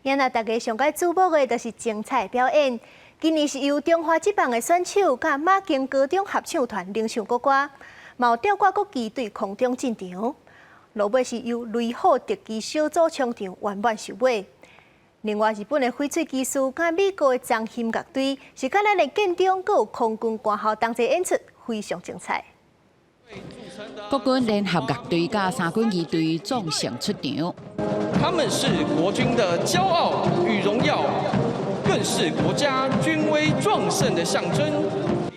今仔大家上蓋矚目的就是精彩表演。今年是由中華職棒的選手佮馬經高中合唱團領唱國歌，嘛有吊掛國旗對空中進場。落尾是由雷虎特技小組衝場圓滿收尾。另外，日本的翡翠技師佮美國的長音樂隊是佮咱的建中閣有空軍官校同齊演出，非常精彩。國軍聯合樂隊佮三軍儀隊壯聲出場。他們是國軍的驕傲與榮耀，更是國家軍威壯盛的象徵。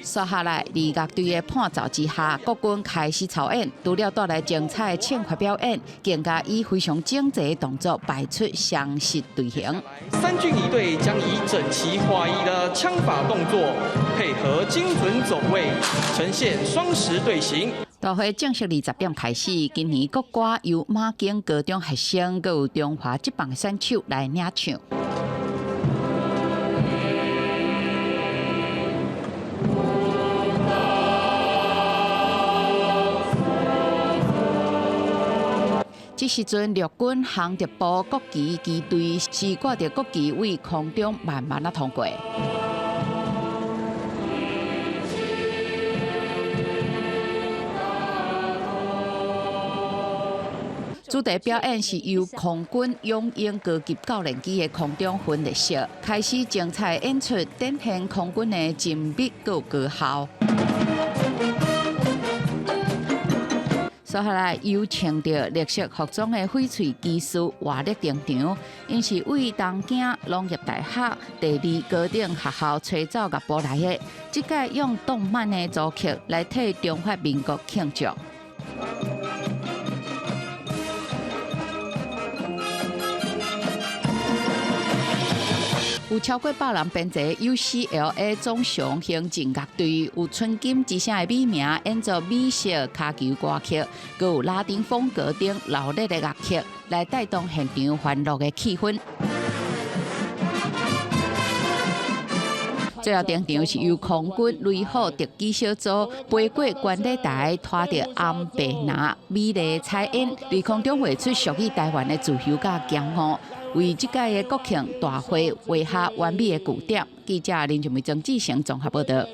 接下來，佇樂隊的伴奏之下，國軍開始操演，除了帶來精彩的槍法表演，更加以非常整齊的動作擺出雙十隊形。三軍儀隊將以整齊劃一的槍法動作，配合精準走位，呈現雙十隊形。大會正式20點開始，今年國歌由馬經高中學生，閣有中華職棒選手來領唱。這時陣，陸軍航特部國旗機隊是掛著國旗對空中慢慢仔通過。主題表演是由空軍勇鷹高級教練機的空中分列式開始精彩演出，展現空軍的精密閣高效。接下來由穿著綠色服裝的翡翠技師華麗登場，𪜶是為東京農業大學第二高等學校吹奏樂部來的，這擺用動漫的組曲來替中華民國慶祝。有超過100人編制 UCLA 棕熊行進樂隊，有春金之聲的美名，演奏美式跤球歌曲，閣有拉丁風格等熱鬧的樂曲，來帶動現場歡樂的氣氛。最後登場是由空軍雷虎特技小組飛過觀禮台，拖著紅白藍美麗彩煙，佇空中畫出屬於台灣的自由佮驕傲，為這屆的國慶大會畫下完美的句點。記者林俊梅、曾志成綜合報道。